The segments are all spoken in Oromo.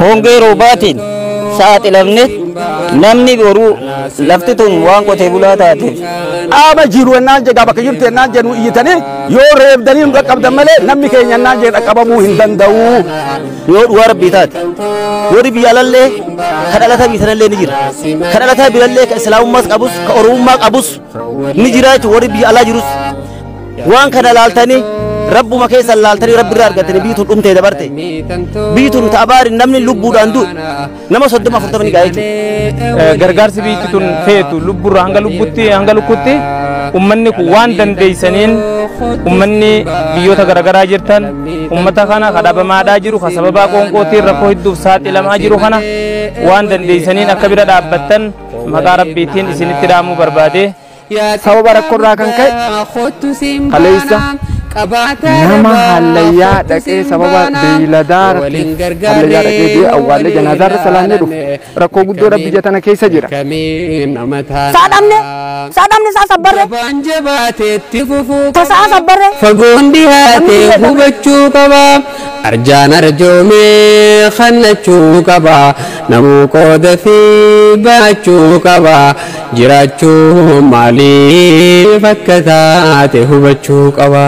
Hongee roobaatiin saaxilamne namni boruu lafti tun waan qotee bulaa taateef. Qaama jiru ennaan jedhaa bakka jirtu ennaan jedhu iyyitanii yoo reebdanii nu dhaqqabdan malee namni keenya ennaan jedhe dhaqqabamuu hin danda'u. Yoo dhugaa rabbii taate warri biyya alallee ka dhalataa biyya sanallee ni jira. Ka dhalataa birallee ka islaamummaas qabus ka oromummaa qabus ni jira jechuudha warri biyya alaa jirus. Waan kana laaltanii rabbuma keessa laaltanii rabbi irraa argatanii biyyi tun dhumtee dabarte. Biyyi tun ta'abaari namni lubbuudhaan du'e nama 30 40 ni ga'a jechuudha. Gargaarsi biyyi tun feetu lubburraa hanga lubbutti hanga lukkutti ummanni kun waan dandeessaniin ummanni biyyoota garaagaraa jirtan ummata kana kadhabamaadhaa jiru ka sababaa qoonqootiin rakkoo hedduuf saaxilamaa jiru kana waan dandeessaniin akka bira dhaabbattan maqaa rabbiitiin isinitti dhaamuu barbaade. Sababa rakkoorraa kan ka'e kaleessa nama hallayyaa dhaqee sababa beeyladaa hallayyaa dhaqee du'e awwaallee janaazaarra salaannee dhufu rakkoo guddoo biyya tana keessa jira. Saadhamne saadhamne saa sabbarre tasaa sabbarre. Fagoon dhiyaate hubachuu qaba. Arjaan arjoomee khannachuu qaba. Namuu qooda fi baachuu qaba. Jiraachuu maaliif akka taate hubachuu qaba.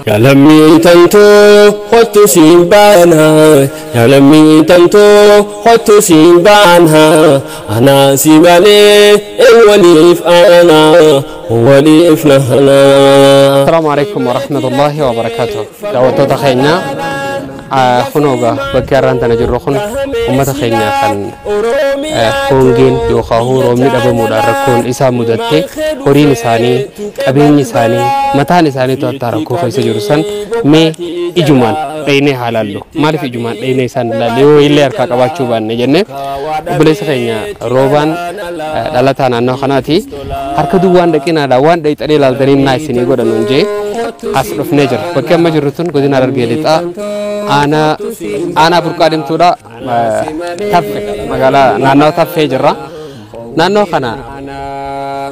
Yaalamii tantoo kottu siin baana. Yaalamii tantoo kottu siin baana. Anaa si malee waliif ana waliif nahana. Asalaamu alaikum warahmatullahi wabarakaatuh. Daawwattoota keenya kunooga bakki har'aan tana jirru kun uummata keenya kan hongeen yookaan roobni dhabamuudhaan rakkoon isaa mudatte horiin isaanii qabeenyi isaanii mataan isaanii to'attaa rakkoo keessa jiru san mee ijumaan dhaynee haa laallu. Maaliif ijumaan dhaynee isaan ilaalle yoo illee harkaa qabaachuu baanne jenne obboleessa keenya roobaan dhalataa naannoo kanaati harka duwwaan dhaqinaadha waan dhayxanii ilaaltanii naa isinii godhan jee as dhufnee jira. Bakki amma jirru tun godina Harargee Lixaa aanaa burqaa dimtuudha taffe magaalaa naannoo taffee jirra. Naannoo kana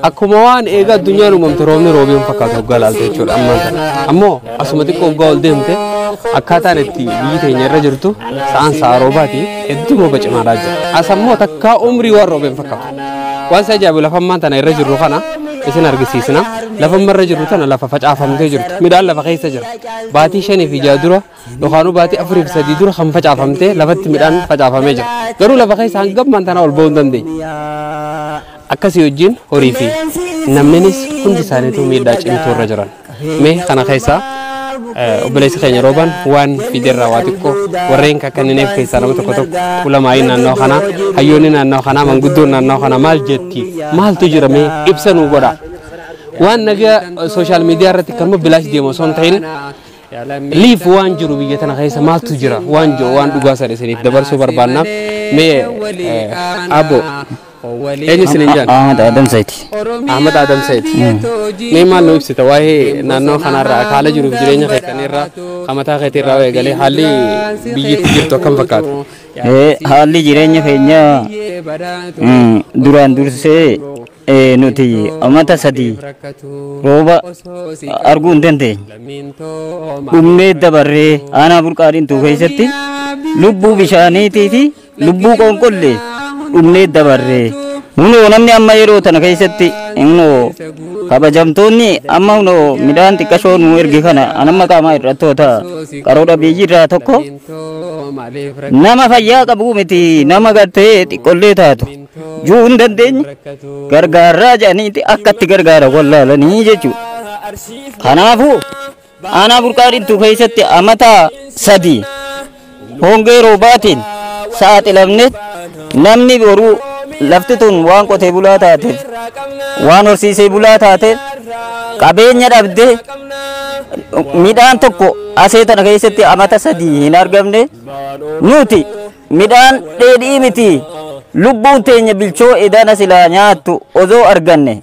akkuma waan eega addunyaan uumamte roobni roobii hin fakkaatu hoggaa laalte jechuudha ammaan kana. Ammoo asuma xiqqoo hoggaa ol deemte akkaataan itti biyyi teenya irra jirtu sa'aan sa'a roobaati hedduu rooba cimaadhaa jira. As ammoo takkaa umrii waan roobee hin fakkaatu. Waan isa ajaa'ibu lafa ammaan tana irra jirru kana isin argisiisna. Lafa amma irra jirru tana lafa facaafamtee jirtu. Midhaan lafa keessa jira. Baatii 5 fi 6 dura yookaan baatii 4 fi 3 dura kan facaafamtee lafatti midhaan facaafamee jira. Garuu lafa keessa hanga ammaan tana ol ba'uu hin dandeenye. Akkasii wajjin horii fi namninis hundi isaaniitu miidhaa cimtuu irra jiran. Mee kana keessaa obboleessi keenya roobaan waan fiderraa waa xiqqoo warreen kakkannineef keessaa nama tokko tokko ulamaa'iin naannoo kanaa hayyoonni naannoo kanaa manguddoon naannoo kanaa maal jetti maaltu jira mee ibsa nuu godha. Waan nagaa sooshaal miidiyaa irratti kanuma bilaash deemu osoo hin ta'in liif waan jiru biyya tana keessa maaltu jira waan jiru waan dhugaa sana isiniif dabarsuu barbaanna. Mee abbo eenyu isiniin jedhan? Ahmad Adam Said. Ahmad Adam Said. Mee maal nu ibsita waa'ee naannoo kanarraa haala jiruuf jireenya keessanirraa mataa keetirraa eegalee haalli biyyitti jirtu akkam fakkaata? Haalli jireenya keenya duraan dursee nuti amata 3 rooba arguu hin dandeenye. Dhumnee dabarree aanaa burqaa dimtuu keessatti lubbuu bishaaniitii fi lubbuu qonqollee dhumnee dabarree. Hunoo namni amma yeroo tana keessatti innoo kabajamtoonni amma hunoo midhaan xiqqashoo nu erge kana anamma qaamaa irrattoota qaroodha biyyi irraa tokko nama fayyaa qabu miti nama gartee xiqqollee taatu juu hin dandeenye gargaarraa jedhaniiti akkatti gargaara wallaalanii jechuudha. Kanaafuu aanaa burqaa dimtuu keessatti amata 3 hongee roobaatiin saaxilamne namni boruu lafti tun waan qotee bulaa taateef waan horsiisee bulaa taateef qabeenya dhabdee midhaan tokko asee tana keessatti amata 3 hin argamne nuti midhaan dheedhii miti lubbuun teenya bilchoo edana silaa nyaattu osoo arganne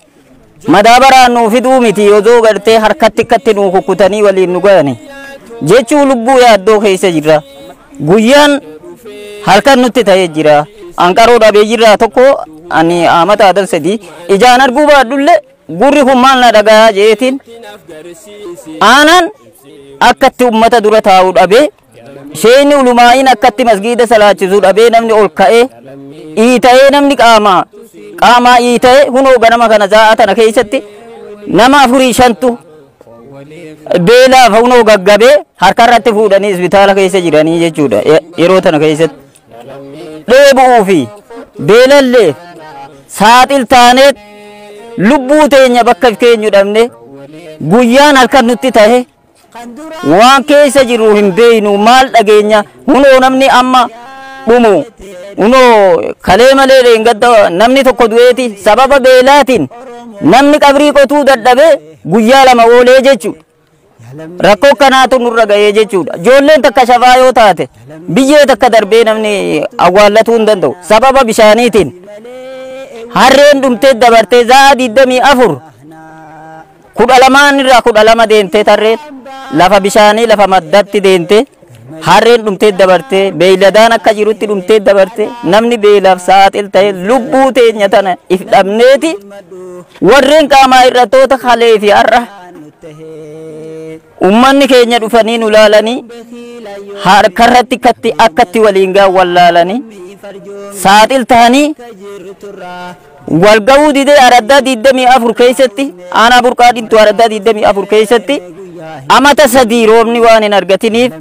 madaabaraan nuu fiduu miti osoo gartee harkatti akkatti nuu kukkutanii waliin nu ga'ani jechuu lubbuu yaaddoo keessa jirra. Guyyaan halkan nutti ta'ee jira. Anqaroo dhabee jirra tokko ani Ahmad Adam Said ijaan arguu baadhullee gurri kun maal na dhagayaa jeetiin aanaan akkatti uummata dura taa'uu dhabee Sheeyni ulumaa'iin akkatti masgiida salaachisuu dhabee namni ol ka'ee iita'ee namni qaamaa iita'ee hunoo ganama kana za'a tana keessatti nama 4 5tu beelaaf hunoo gaggabee harkarratti fuudhanii isbitaala keessa jiranii jechuudha. Yeroo tana keessatti dheebu'uu fi beelallee saaxil taaneet lubbuu teenya bakka keenyu dhabne guyyaan halkan nutti tahe waan keessa jiru hin beeynu maal dhageenya hunoo namni amma dhumu hunoo kalee malee dheengadda namni tokko du'eeti sababa beelaatiin namni qabrii qotuu dadhabee guyyaa 2 oolee jechuudha. Rakkoo kanaatu nurra ga'ee jechuudha. Ijoolleen takka shafaa yoo taate biyyee takka darbee namni awwaallatuu hin danda'u sababa bishaaniitiin. Harreen dhumtee dabartee za'a 24 12 irraa 12 deemtee tarreen lafa bishaanii lafa maddatti deemtee harreen dhumtee dabartee beeyladaan akka jirutti dhumtee dabartee namni beelaaf saaxil ta'e lubbuu teenya tana if dhabneeti warreen qaamaa irrattoota kalee fi har'a ummanni keenya dhufanii nu laalanii harkarratti akkatti waliin gaa wallaalanii saaxil ta'anii wal ga'uu didee araddaa 24 keessatti aanaa burqaa dhimtu araddaa 24 keessatti amata 3 roobni waan hin argatiniif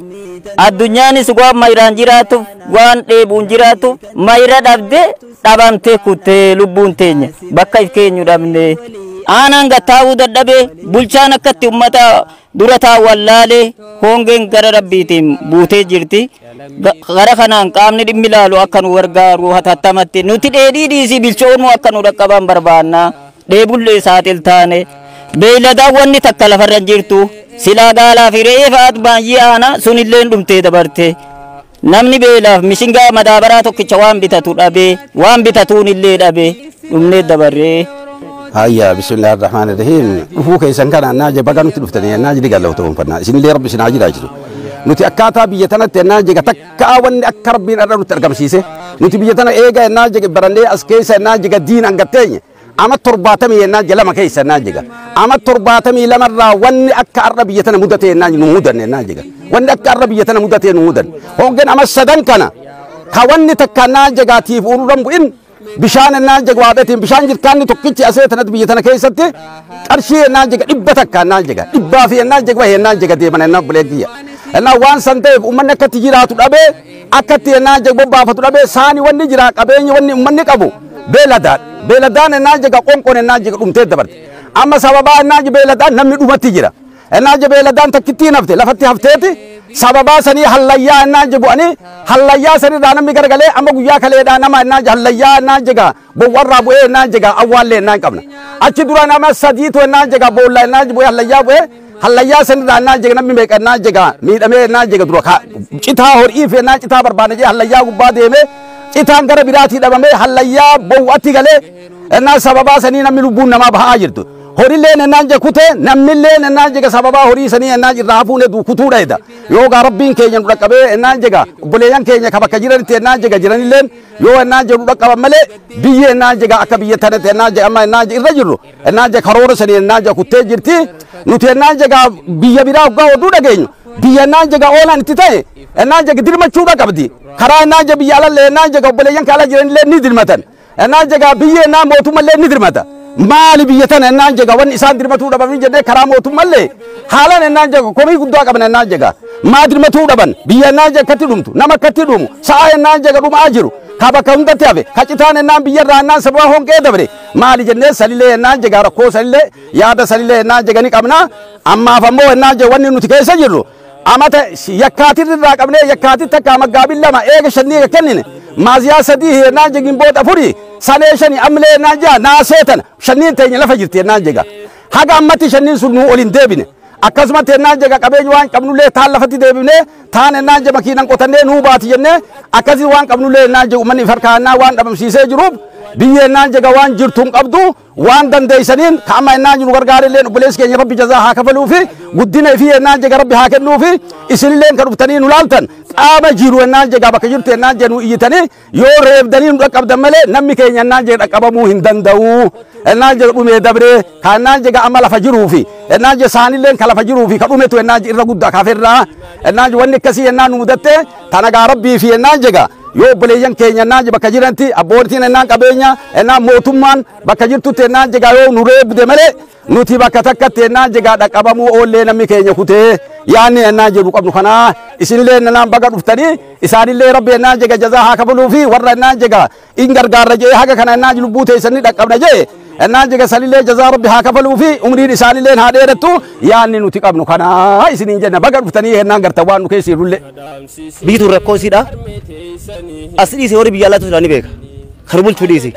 addunyaanis waan mayraan jiraatuuf waan dheebuun jiraatuuf mayra dhabdee dhabamtee kuttee lubbuun teenya bakka if keenyu dhabne aanaan gattaa'uu dadhabee bulchaan akkatti ummata dura taa'u wallaalee hongeen gara rabbiitiin buutee jirti. Gara kanaan qaamni dhimmi ilaalu akka nu gargaaru hatattamatti nuti dheedhii dhiisii bilchoonuu akka nu dhaqqaban barbaanna dheebullee saaxil taane beeyladaan wanni takka lafarra hin jirtu silaa gaalaa fi re'ee fa'aatu baay'ee aana sunillee dhumtee dabarte namni beelaaf mishingaa madaabaraa tokkicha waan bitatu dhabee waan bitatuun illee dhabee dhumnee dabarree. Hayya bismillahir rahmanir rahim dhufuu keessan kana naaje baga nuti dhuftanii naaje digalawtu fanna isinillee rabbi isin haa jiraachisu. Nuti akkaataa biyya tanatti naaje takka wanni akka rabbiin irra nutti argamsiise nuti biyya tana eega naaje barannee as keessa naaje diin hangatteenye ama 72 lama keessa naaje ama 72 irraa wanni akka arra biyya tana mudatee naaje nu mudanne naaje wanni akka arra biyya tana mudatee nu mudan hongen ama sadan kana ka wanni takka naaje gaatiif ururan bu'in bishaan naaje waabeetiin bishaan jirkaanni tokkichi asee tanatti biyya tana keessatti qarshii naaje dhibba takka naaje dhibbaa fi naaje wahee naaje deeman na buleegiyya na waan san ta'eef uummanni akkatti jiraatu dhabee akkatti naaje bobbaafatu dhabee saani wanni jira qabeenyi wanni uummanni qabu beeladaan beeladaan naaje qonqoon naaje dhumtee dabarte amma sababaa naaje beeladaan namni dhumatti jira naaje beeladaan takkittiin hafte lafatti hafteeti sababaa sanii hallayyaa naaje bu'anii hallayyaa sanirraa namni garagalee amma guyyaa kaleedhaa nama naaje hallayyaa naaje bowwarraa bu'ee naaje awwaallee naan qabna achi dura nama sadiitu naaje boollaa naaje bu'ee hallayyaa bu'ee hallayyaa sanirraa naaje namni meeqa naaje miidhamee naaje dura citaa horii fi naa citaa barbaanne jee hallayyaa gubbaa deemee citaan gara biraatii dhabamee hallayyaa bowwatti galee naa sababaa sanii namni lubbuun namaa bahaa jirtu. Horileen naan je kute namnilleen naan je sababa horii sanii naan irraa hafuune du kutuudha eda yoo ga rabbiin keenya nu dhaqqabee naan je ga obboleeyyan keenya ka bakka jiranitti naan je ga jiranilleen yoo naan je nu dhaqqaban malee biyyee naan je ga akka biyya tanatti naan je amma naan je irra jirru naan je karoora sanii naan je kuttee jirti nuti naan je ga biyya biraa hoggaa oduu dhageenyu biyya naan je ga oolaan itti ta'e naan je dirmachuudha qabdi karaa naan je biyya alallee naan je ga obboleeyyan ka ala jiranillee ni dirmatan naan je ga biyyee naan mootummallee ni dirmata maali biyya tana naan jega wanni isaan dirmatuu dhaban jennee karaa mootummallee haalaan naan jega komii guddaa qaban naan jega maa dirmatuu dhaban biyya naan jega akkatti dhumtu nama akkatti dhumu sa'a naan jega dhumaa jiru ka bakka hundatti hafe ka citaan naan biyyarraa naan sababa honqee dabre maali jennee salilee naan jega rakkoo salilee yaada salilee naan jega ni qabna ammaaf ammoo naan jega wanni nuti keessa jirru amata yakkaatirraa qabnee yakkaatii takka maggaabii 2 eega 5 kennine maaziyaa 3 naan jegin booda 4 sanee 5 amlee naan jaa naasee tana 5 teenya lafa jirti naan jega haga ammatti 5 sun nu olin deebine akkasumatti naan jega qabeenya waan qabnullee taan lafatti deebine taan naan jega makiinan qotannee nuu baati jennee akkasii waan qabnullee naan jega uummanni farkaannaa waan dhabamsiisee jiruuf biyyee naan jega waan jirtu hin qabdu Waan dandeessaniin kaama ennaan jiru gargaarilleen obboleessi keenya rabbi jazaa haa kafaluu fi guddina fi ennaan jega rabbi haa kennuu fi isinilleen kan dhuftanii nu laaltan qaama jiru ennaan jega bakka jirtu ennaan jennu iyyitanii yoo reebdanii nu dhaqqabdan malee namni keenya ennaan jega dhaqqabamuu hin danda'u. Ennaan jega dhumee dabree ka ennaan jega amma lafa jiruu fi ennaan jega saanilleen ka lafa jiruu fi ka dhumetu ennaan irra guddaa kafirraa ennaan wanni akkasii ennaan nu mudatte tanagaa rabbii fi ennaan jega yoo obboleeyyan keenya ennaan bakka jiranti abbootiin ennaan qabeenya ennaan mootummaan bakka jirtutti ennaan jegaa yoo nu reebde malee nuti bakka takkatti ennaan jegaa dhaqqabamuu oollee namni keenya kutee yaanni ennaan jedhu qabnu kanaa isinillee ennaan baga dhuftanii isaanillee rabbi ennaan jega jazaa haa kafaluu fi warra ennaan jega in gargaarra jee haga kana ennaan lubbuu teessanii dhaqqabna jee ennaan jega sanillee jazaa rabbi haa kafaluu fi umriin isaanillee haa dheerattu yaanni nuti qabnu kanaa isiniin jenna baga dhuftanii ennaan gartan waan nu keessa jirullee. Biyyi tun rakkoo isiidha. As dhiise warri biyya alaatu ni beeka. Kan bulchuu dhiise.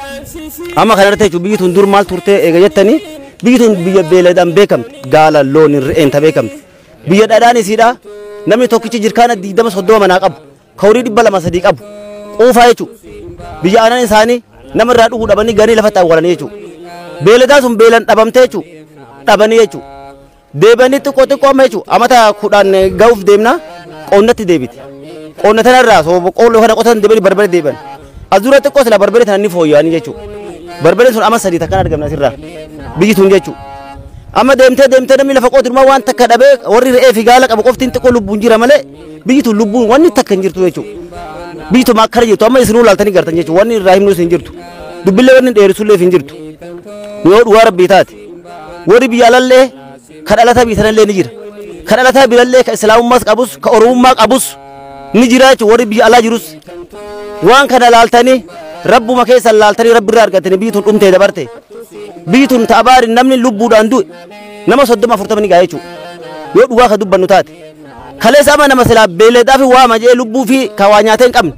Amma kana irratti jechuun biyyi tun dur maal turte eega jettanii biyyi tun biyya beeladaan beekamte gaala loon re'een ta beekamte. Biyya dhadhaan isiidha. Namni tokkichi jirkaana 20 30 manaa qabu. Ka horii 200 300 qabu. Quufaa jechuudha. Biyya aanaan isaanii namarraa dhuguu dhabanii ganii lafatti awwaalanii jechuudha. Beeladaan sun beelan dhabamte jechuudha. Dhabanii jechuudha. Deebanii xiqqoo xiqqoo amma jechuudha. Amata 10 ga'uuf deemna qonnatti deebite. Qonna tanarraa boqqoolloo kana qotan deebanii barbare deeban. As dura xiqqoo sila barbare tana ni fooyya'anii jechuudha. Barbareen sun amma 3 takkaan argamna asirraa. Biyyi tun jechuudha. Amma deemtee deemtee namni lafa qotu waan takka dhabee warri re'ee fi gaala qabu qoftiin xiqqoo lubbuun jira malee biyyi tun lubbuun wanni takka hin jirtu jechuudha. Biyyi tun akkana jirtu amma isinuu laaltanii gartan jechuudha. Wanni irraa himnuus hin jirtu. Dubbillee wanni dheerisullee hin jirtu. Yoo dhugaa rabbii taate warri biyya alallee ka dhalataa biyya sanallee ni jira. Ka dhalataa birallee ka islaamummaas qabus ka oromummaa qabus ni jira jechuudha warri biyya alaa jirus. Waan kana laaltanii rabbuma keessa laaltanii rabbi irraa argatanii biyyi tun dhumtee dabarte. Biyyi tun ta'abaari namni lubbuudhaan du'e nama 30 40 ni ga'a jechuudha. Yoo dhugaa ka dubbannu taate. Kaleessa amma nama silaa beeleedhaa fi waama jee lubbuu fi ka waa nyaatee hin qabne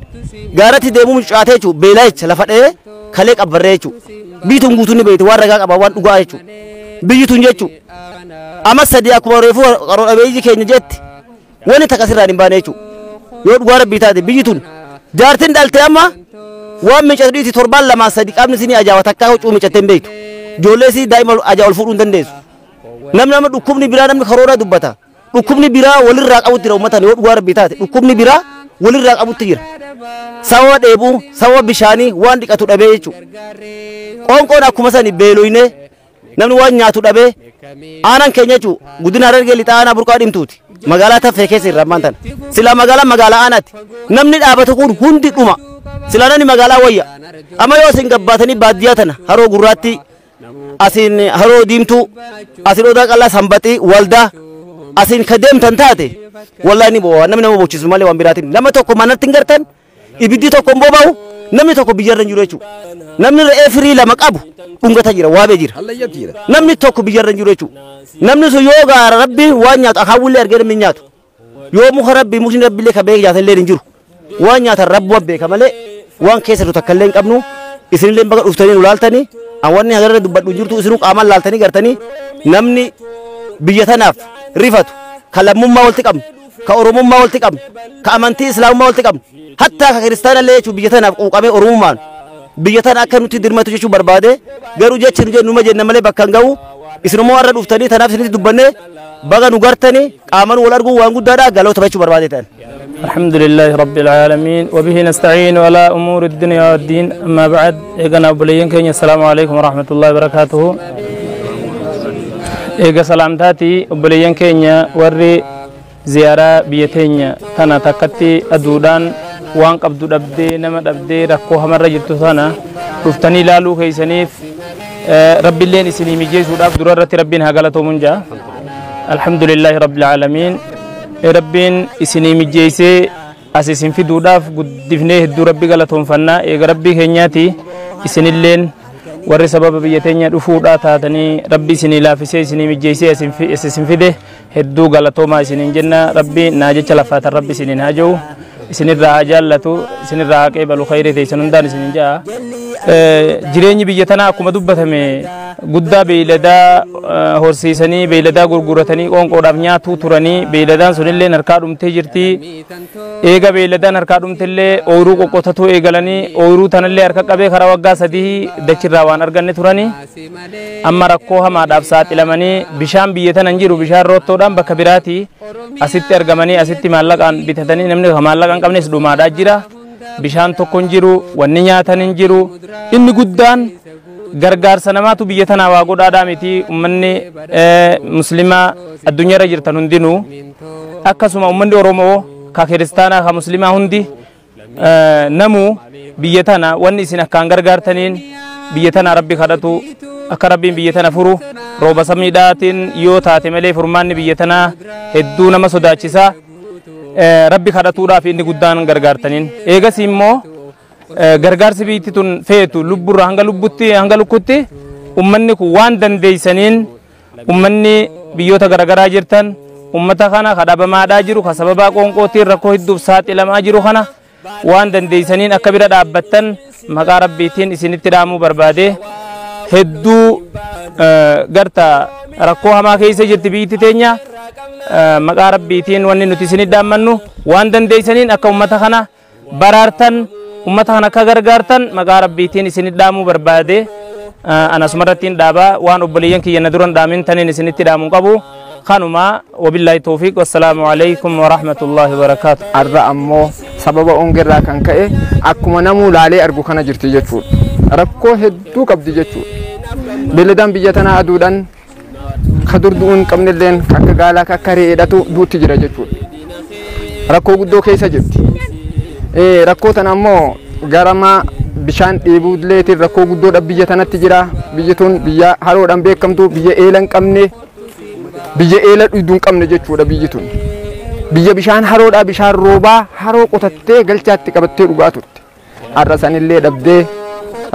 gaaratti deemuu mucaatee jechuudha beelaa jecha lafa dha'ee kalee qabbarree jechuudha. Biyyi tun guutuun ni beekti waan ragaa qaba waan dhugaa jechuudha. Biyyi tun jechuudha. Amma 3 akkuma reefuu qaroo dhabeeyyii keenya jetti wanni takka sirraan hin baane jechuudha. Yoo dhugaa rabbii taate biyyi tun jaartiin dhaltee amma waan miicatu dhiiti 2 2 3 qaamni isinii ajaa'iba takkaa huccuu miicattee hin beektu. Ijoollee isii daa'ima ajaa ol fuudhuu hin dandeessu. Namni amma dhukkubni biraa namni karoora dubbata. Dhukkubni biraa walirraa qabutti jira uummatan yoo dhugaa rabbii taate dhukkubni biraa walirraa qabutti jira. Sababa dheebuu sababa bishaanii waan dhiqatu dhabee jechuudha. Qoonqoon akkuma sani beeloyne namni waan nyaatu dhabee aanaan keenya jechuudha guddina Harargee lixaa aanaa burqaa dhimtuuti. Magaalaa Taffee keessa irra ammaan tana. Silaa magaalaa magaalaa aanaati. Namni dhaabatu kun hundi dhuma. Silaa namni magaalaa wayya. Amma yoo isin gabbaatanii baadiyyaa tana haroo gurraatti asiin haroo diimtuu asiin odaa qal'aa sanbaxii waldaa asiin ka deemtan taate wallaahi ni bo'aa namni nama bochisu malee waan biraatiin nama tokko manatti hin gartan ibiddi tokko hin boba'u namni tokko biyyarra hin jiru jechuudha. Namni re'ee firii 2 qabu dhungata jira waabee jira. Namni tokko biyyarra hin jiru jechuudha. Namni sun yoo gaara rabbi waan nyaatu akaawwillee argee namni nyaatu. Yoo muka rabbi mukni rabbillee ka beeka nyaatallee hin jiru. Waan nyaatan rabbu beeka malee waan keessa jiru takka illee hin qabnu isinillee baga dhuftanii nu laaltanii wanni hagarra dubbadhu jirtu isinuu qaamaan laaltanii gartanii namni biyya tanaaf rifatu ka lammummaa walitti qabnu ka oromummaa walitti qabnu ka amantii islaamummaa walitti qabnu hattaa ka kiristaanallee jechuun biyya tanaaf quuqamee oromummaan biyya tana akka nuti dirmatu jechuun barbaade garuu jechi nu jennu jenna malee bakka hin ga'u isinummoo warra dhuftanii tanaaf isinitti dubbanne baga nu gartanii qaamaan wal arguu waan guddaadha galoota jechuu barbaade ta'an. الحمد لله رب العالمين وبه نستعين على أمور الدنيا والدين أما بعد إيقنا أبوليين كين السلام عليكم ورحمة الله وبركاته إيقا سلامتاتي أبوليين كين وري زيارة بيتين تنا تكتي أدودان وان قبضو دبدي نما دبدي ركوها مرة جبتو تنا رفتني لالو كيسنيف ربي اللين إسني مجيس وداف درارة ربين هقالتو منجا الحمد لله رب العالمين ربين إسني مجيسي أساسين في دوداف قدفنيه الدو ربي قالتهم فنا إيق ربي كنياتي إسني اللين وري سبب بيتين رفودا تاتني ربي سني لافسي سني مجيسي أساسين في ده هدو قالتو ما إسنين جنة ربي ناجي چلفات ربي سنين هاجو إسني الرعا جالتو إسني الرعا قبلو خيري تيسنون دان إسنين جا. Jireenyi biyya tanaa akkuma dubbatame guddaa beeyladaa horsiisanii beeyladaa gurguratanii qoonqoodhaaf nyaatuu turanii beeyladaan sunillee harkaa dhumtee jirti. Eega beeyladaan harkaa dhumtellee ooyiruu qoqqotatuu eegalanii ooyiruu tanallee harka qabee karaa waggaa 3 dachirraa waan arganne turanii amma rakkoo hamaadhaaf saaxilamanii bishaan biyya tana hin jiru bishaan roottoodhaan bakka biraati asitti argamanii asitti maallaqaan bitatanii namni maallaqa hin qabnes dhumaadhaa jira. Bishaan tokko hin jiru, wanni nyaatan hin jiru. Inni guddaan gargaarsa namaatu biyya tanaa waa godhaadhaa miti. Uummanni muslimaa addunyaarra jirtan hundinuu akkasuma uummanni Oromoo ka kiristaanaa ka muslimaa hundi namuu biyya tana wanni isin akkaan gargaartaniin biyya tana rabbi kadhatu akka rabbiin biyya tana furu rooba samiidhaatiin yoo taate malee furmaanni biyya tanaa hedduu nama sodaachisa. Rabbi kadhatuudhaaf inni guddaan gargaartaniin. Eegas immoo gargaarsi biyyi tun feetu lubburraa hanga lubbutti hanga lukkutti uummanni kun waan dandeessaniin uummanni biyyoota garaagaraa jirtan uummata kana kadhabamaadhaa jiru ka sababaa qoonqootiin rakkoo hedduuf saaxilamaa jiru kana waan dandeessaniin akka bira dhaabbattan maqaa rabbiitiin isinitti dhaamuu barbaade. Hedduu garta rakkoo hamaa keessa jirti biyyi teenya. Maqaa rabbiitiin wanni nuti isinitti dhaammannu waan dandeessaniin akka uummata kana baraartan uummata kana akka gargaartan maqaa rabbiitiin isinitti dhaamuu barbaade. Ana asumarrattiin dhaabaa waan obboleeyyan kiyya na duran dhaamin taniin isinitti dhaamuu qabu. Kanuma wabillaahi tawfiiq wassalaamu alaykum wa rahmatullaahi wa barakaatu. Arra ammoo sababa hongeerraa kan ka'e akkuma namuu laalee argu kana jirti jechuudha. Rakkoo hedduu qabdi jechuudha. Beelladaan biyya tanaa aduudhaan ka dur du'uu hin qabnelleen akka gaalaa akka re'eedhatu duutti jira jechuudha. Rakkoo guddoo keessa jirti. Rakkoo tana ammoo garama bishaan dheebuulleetiin rakkoo guddoodha biyya tanatti jira. Biyyi tun biyya haroodhaan beekamtu biyya eela hin qabne biyya eela dhugduu hin qabne jechuudha biyyi tun. Biyya bishaan haroodhaa bishaan roobaa haroo qotattee galchaatti qabattee dhugaa turte. Har'a sanillee dhabdee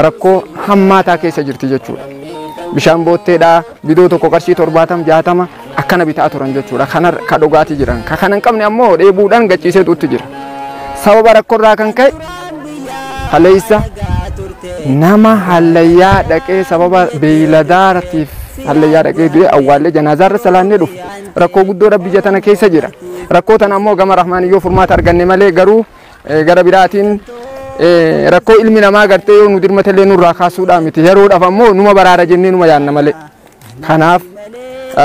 rakkoo hammaataa keessa jirti jechuudha. Bishaan bootteedhaa bidoo tokko qarshii 70 60 akkana bitaa turan jechuudha. Kana ka dhugaatii jiran. Ka kana hin qabne ammoo dheebuudhaan gachiisee duutti jira. Sababa rakkoorraa kan ka'e kaleessa nama hallayyaa dhaqee sababa beeyladaatiif hallayyaa dhaqee du'e awwaallee janaazaarra salaannee dhufu. Rakkoo guddoodha biyya tana keessa jira. Rakkoo tana ammoo gama Rahmaaniyyoo furmaata arganne malee garuu gara biraatiin rakkoo ilmi namaa gartee yoo nu dirmatellee nurraa kaasuudhaa miti. Yeroodhaaf ammoo numa baraara jennee numa yaanna malee. Kanaaf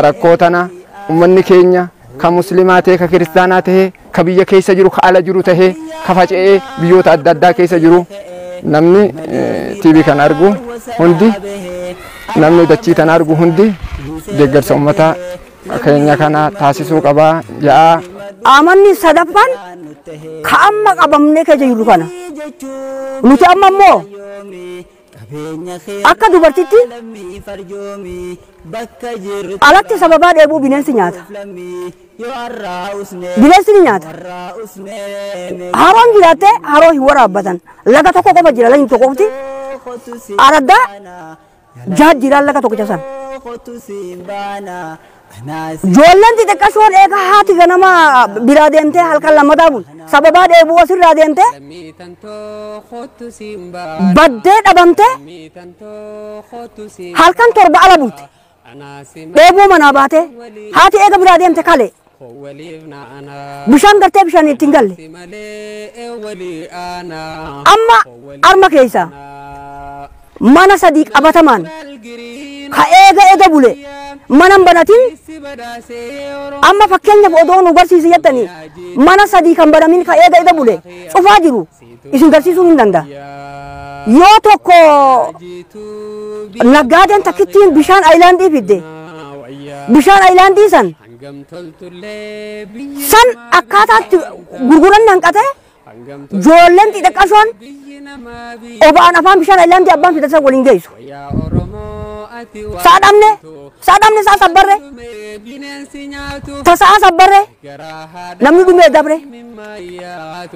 rakkoo tana uummanni keenya ka muslimaa ta'e ka kiristaanaa ta'e ka biyya keessa jiru ka ala jiru ta'e ka faca'ee biyyoota adda addaa keessa jiru namni TV kan argu hundi namni dachii tan argu hundi deeggarsa uummata keenya kana taasisuu qabaa ja'a. Amanni sadaffaan ka amma qabamnee keessa jirru kana nuti amma immoo akka dubartitti alatti sababaa dheebuu bineensi nyaata. Bineensi ni nyaata. Haroon jiraattee haroo hin waraabbatan. Laga tokko qofa jira lagni tokko qofti. Araddaa jaha jiraan laga tokkicha sana. Ijoolleen xixiqqashoon eega haati ganama biraa deemtee halkan lammataa bulu. Sababaa dheebuu asirraa deemtee baddee dhabamtee halkan 7 ala bulte. Dheebuu manaa baatee haati eega biraa deemte kale. Bishaan gartee bishaan ittiin galle. Amma arma keessa mana 3 qabatamaan ka eega eega bule mana hin banatin amma fakkeenyaaf odoo nu barsiisi jettanii mana 3 kan banamin ka eega eega bule cufaa jiru isin garsiisuu hin danda'a. Yoo tokko naggaadeen takkittiin bishaan ayilaandii fidde bishaan ayilaandii san san akkaataatti gurguran hanqate ijoolleen xixiqqashoon oba'an afaan bishaan ayilaandii abbaan fidatan waliin geessu. Saadhamne sa'a sabbarre tasa'a sabbarre namni dhumee dabre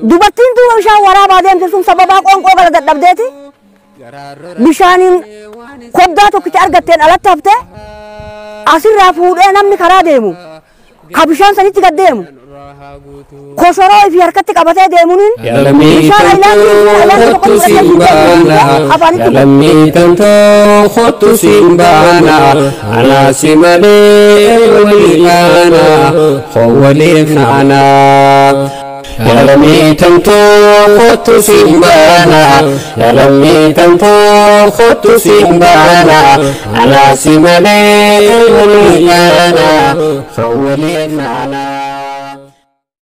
dubartiin duuba bishaan waraabaa deemte sun sababaa qoonqoo gala dadhabdeeti bishaaniin koddaa tokkicha argatteen alatti haftee asirraa fuudhee namni karaa deemu Ka bishaan sanitti gad deemu koshoroo fi harkatti qabatee deemuun bishaan ayilaandii tokko Kottu siin baana, afaanitti lammii tantoo kottu siin baana, anaa si malee waliin aana, waliif naana. Lammii tantoo kottu siin baana, lammii tantoo kottu siin baana, anaa si malee waliin aana, waliif naana.